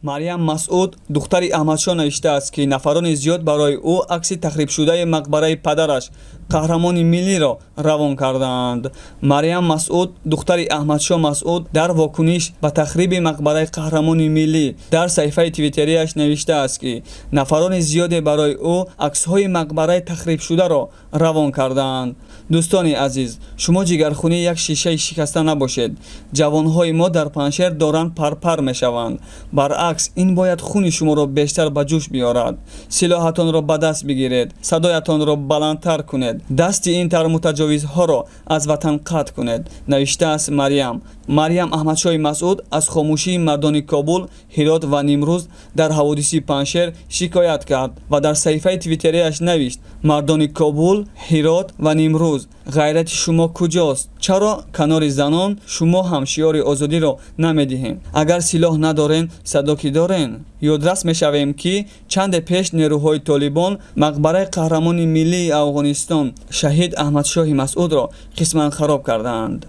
Марьям Масъуд, духтари Аҳмадшоҳ, навиштааст, ки нафарони зиёд барои ӯ акси тахрибшудаи мақбараи падараш, қаҳрамони миллиро, равон кардаанд. Марьям Масъуд, духтари Аҳмадшоҳ Масъуд, дар вокуниш ба тахриби мақбараи қаҳрамони миллӣ дар саҳифаи твиттериаш навиштааст, ки нафарони зиёде барои ӯ аксҳои мақбараи тахрибшударо равон кардаанд. Дӯстони азиз, шумо ҷигархунии як шишаи шикаста набошед. Ҷавонҳои мо дар Панҷшер доранд парпар мешаванд. Баръакс, ин бояд хуни шуморо бештар ба ҷӯш биёрад. Силоҳатонро ба даст бигиред, садоятонро баландтар кунед, дасти ин тавр мутаҷовизҳоро аз ватан қатъ кунед, навиштааст Марьям. Марьям Аҳмадшоҳи Масъуд аз хомӯшии мардони Кобул, Ҳирот ва Нимрӯз дар ҳаводиси Панҷшер шикоят кард ва дар саҳифаи твиттериаш навишт: мардони Кобул, Ҳирот ва Нимрӯз, ғайрати шумо куҷост? Чаро канори занон шумо ҳам шиори озодиро намедиҳем? Агар силоҳ надорен, садо ки дорен? Ёдрас мешавем, ки чанде пеш нерӯҳои Толибон мақбараи қаҳрамони миллии Афғонистон, шаҳид Аҳмадшоҳи Масъудро қисман хароб кардаанд.